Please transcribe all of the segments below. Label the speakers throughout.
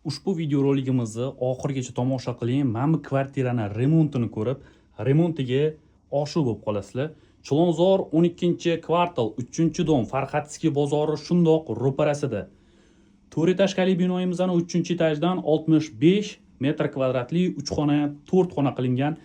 Speaker 1: Ushbu videorolikimizni oxirigacha tomosha qiling. Mana bu kvartirani remontini ko'rib, remontiga oshiq bo'lib qolasizlar. Chilonzor, 12-kvartal, 3-дом, Farxatskiy bozori shundoq ro'parasida. To'rt этажка li binoyimizni 3-etajdan 65 metr kvadratli 3 xona, 4 xona qilingan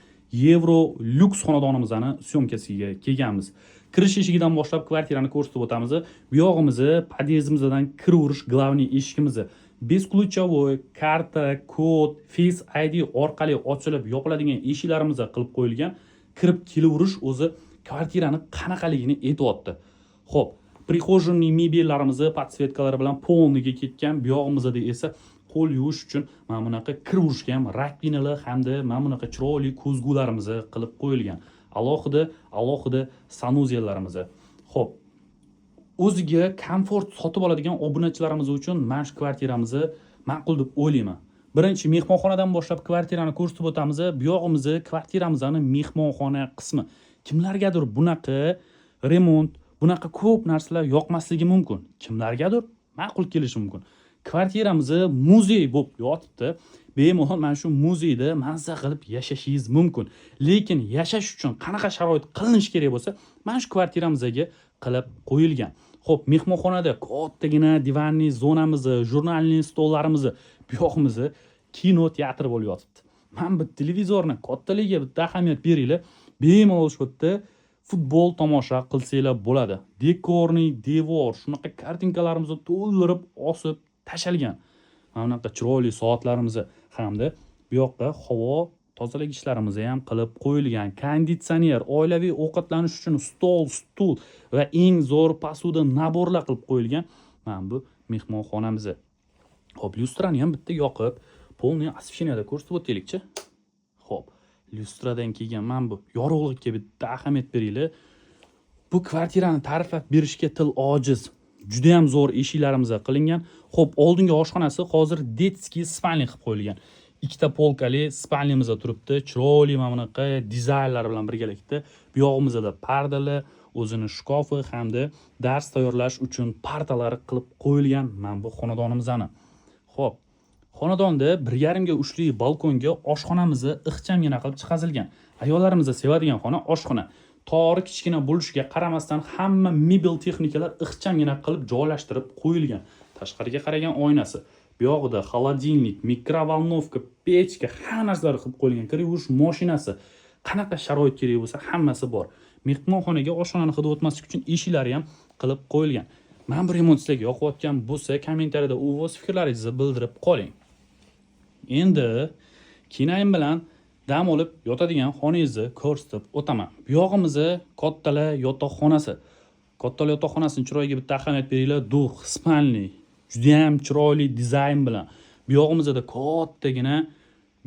Speaker 1: yevro lyuks xonadonimizni съёмка siga kelganmiz. Kirish eshigidan boshlab kvartirani ko'rsatib o'tamiz. Bu yog'imizni podyezdimizdan kiraverish главный eshigimiz. Бесключевой, karta, kod, Face ID orqali ochilib yopiladigan eshiklarimiz qilib qo'yilgan. Kirib kelaverish o'zi kvartirani qanaqaligini aytyapti. Xo'p, прихожий mebellarimizni подсветка lari bilan полный ga ketgan. Bu yog'imizda esa qo'l yuvish uchun mana bunaqa kiraverishga ham раковина lar hamda mana bunaqa chiroyli ko'zgularimiz qilib qo'yilgan. Alohida alohida санузел larimiz. Xo'p, o'ziga komfort sotib oladigan obunachilarimiz uchun mana shu kvartiramizni ma'qul deb o'ylayman. Birinchi mehmonxonadan boshlab kvartirani ko'rsatib o'tamiz. Bu yog'imizni kvartiramizni mehmonxona qismi. Kimlargadir bunaqa remont, bunaqa ko'p narsalar yoqmasligi mumkin. Kimlargadir ma'qul kelishi mumkin. Kvartiramiz muzey bo'lib yotibdi. Bemalol mana shu muzeyda mazza qilib yashashingiz mumkin. Lekin yashash uchun qanaqa sharoit qilinishi kerak bo'lsa, mana shu kvartiramizga qilib qo'yilgan. Xo'p, mehmonxonada kattagina диванный zonamizni, журнальный stollarimizni, bu yog'imizni kino teatr bo'lib yotibdi. Mana bu televizorni kattaligiga bitta ahamiyat beringlar. Bemalol shu yerda futbol tomosha qilsanglar bo'ladi. Декорный devor, shunaqa картинка larimizni to'ldirib osib tashalgan. Mana bunaqa chiroyli soatlarimiz hamda bu yoqqa havo tozalagichlarimiz ham qilib qo'yilgan. Konditsioner, oilaviy ovqatlanish uchun stol, stul va eng zo'r посуда набор lar qilib qo'yilgan. Mana bu mehmonxonamiz. Xo'p, lyustrani ham bitta yoqib, полный освещение da ko'rsatib o'taylikchi. Xo'p, lyustradan keyin mana bu yorug'likka bitta ahamiyat beringlar. Bu kvartirani ta'riflab berishga til ojiz. Juda ham zo'r eshiklarimiz qilingan. Xo'p, oldingi oshxonasi hozir детский спальня qilib qo'yilgan. Ikkita полка li спальня miz turibdi. Chiroyli mana bunaqa dizaynlar bilan birgalikda. Bu yog'imizda pardalar, o'zini shkafi hamda dars tayyorlash uchun partalari qilib qo'yilgan mana bu xonadonimizni. Xo'p, xonadonda 1,5 ga 3lik balkonga oshxonamizni ixchamgina qilib chiqazilgan. Ayollarimiz sevadigan xona oshxona. Tori kichkina bo'lishiga qaramasdan hamma mebel texnikalar ixchamgina qilib joylashtirib qo'yilgan. Tashqariga qaragan oynasi. Bu yog'ida холодильник, микроволновка, pechka, hamma narsalar qilib qo'yilgan. Kir yuvish mashinasi. Qanaqa sharoit kerak bo'lsa hammasi bor. Mehmonxonaga oshxonani hidi o'tmaslik uchun eshiklari ham qilib qo'yilgan. Mana bu remont sizlarga yoqayotgan bo'lsa, kommentariyada o'z fikrlaringizni bildirib qoling. Endi kenayim bilan dam olib yotadigan xonangizni ko'rsatib o'taman. Bu yog'imizni kattalar yotoqxonasi. Kattalar yotoqxonasini chiroyiga bitta ahamiyat beringlar. Двухспальный, juda ham chiroyli dizayn bilan. Bu yog'imizda kattagina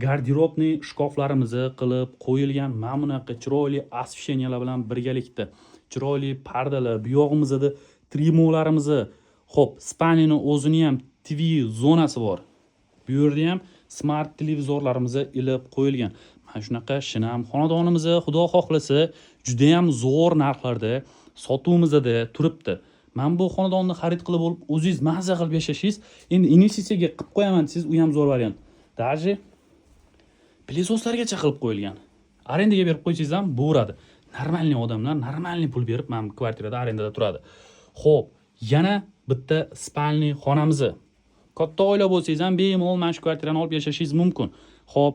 Speaker 1: гардеробный shkaflarimiz qilib qo'yilgan. Mana bunaqa chiroyli освещения lar bilan birgalikda chiroyli pardalar. Bu yog'imizda trimolarimiz. Xo'p, спальня ni o'zini ham TV zonasi bor. Bu yerda ham smart televizorlarimiz ilib qo'yilgan. Mana shunaqa shinam xonadonimiz, xudo xohlasa, juda ham zo'r narxlarda sotuvimizda turibdi. Mana bu xonadonni xarid qilib olib, o'zingiz mazza qilib yashashingiz, endi investitsiyaga qilib qo'yaman desangiz, u ham zo'r variant. Даже пылесос largacha qilib qo'yilgan. Arendaga berib qo'ysangiz ham bo'laveradi. Нормальный odamlar нормальный pul berib mana bu kvartirada arendada turadi. Xo'p, yana bitta спальный xonamiz. Katta oila bo'lsangiz ham bemalol mana shu kvartirani olib yashashingiz mumkin. Xo'p,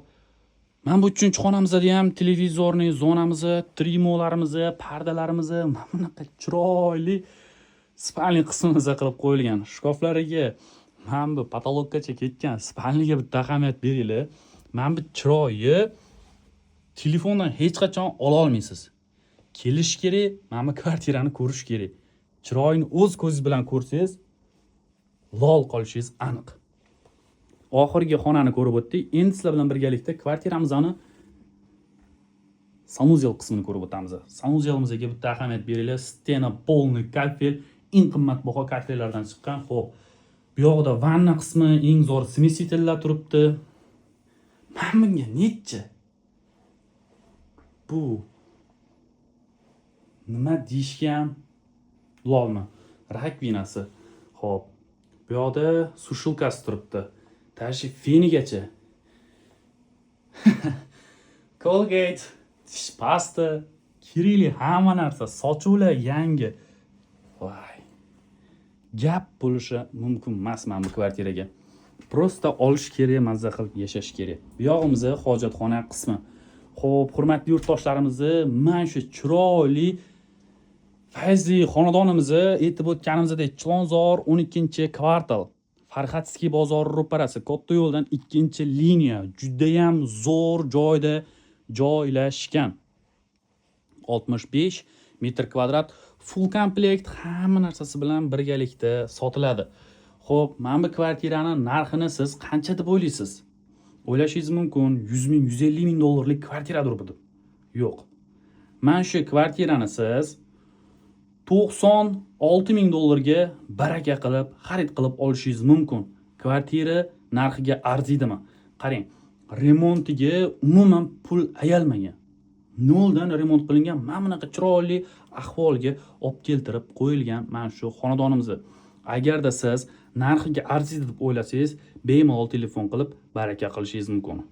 Speaker 1: mana bu uchinchi xonamizda ham телевизорный zonamiz, trimolarimiz, pardalarimiz, mana bunaqa chiroyli спальный qismimiz qilib qo'yilgan. Shkaflariga, mana bu потолок gacha ketgan спальня ga bitta ahamiyat beringlar. Mana bu chiroyi telefondan hech qachon ola olmaysiz. Kelish kerak, mana bu kvartirani ko'rish kerak. Chiroyini o'z ko'zingiz bilan ko'rsangiz, lol qolishingiz aniq. Oxirgi xonani ko'rib o'tdik. Endi sizlar bilan birgalikda kvartiramizni санузел qismini ko'rib o'tamiz. Санузел imizga bitta ahamiyat beringlar. Стена полный kafel, eng qimmatbaho kafellardan chiqqan. Xo'p, bu yoqda vanna qismi, eng zo'r смеситель lar turibdi. Mana bunga necha? Bu nima deyishga ham lolman. Раковина si. Xo'p, bu yoqda сушилка si turibdi. Tashi fenigacha. Colgate, tish pasta, kerakli hamma narsa, sochuvlar yangi. Voy. Gap bo'lishi mumkin emas mana bu kvartiraga. Просто olish kerak, mazza qilib yashash kerak. Bu yog'imiz hojatxona qismi. Xo'p, hurmatli yurtdoshlarimizni mana shu chiroyli fayzli xonadonimizni aytib o'tganimizdek, Chilonzor 12-kvartal, Farxatskiy bozori ro'parasi, katta yo'ldan 2-liniya, judayam zo'r joyda joylashgan. 65 metr kvadrat, full komplekt, hamma narsasi bilan birgalikda sotiladi. Xo'p, mana bu kvartirani narxini siz qancha deb o'ylaysiz? O'ylashingiz mumkin, 100 ming, 150 ming dollarlik kvartiradir bu deb. Yo'q. Mana shu kvartirani siz 96 ming dollarga baraka qilib, xarid qilib olishingiz mumkin. Kvartira narxiga arziydimi? Qarang, remontiga umuman pul ayalmagan. Noldan remont qilingan, mana bunaqa chiroyli ahvolga olib keltirib qo'yilgan mana shu xonadonimizni. Agarda siz narxiga arziydi deb o'ylasangiz, bemalol telefon qilib baraka qilishingiz mumkin.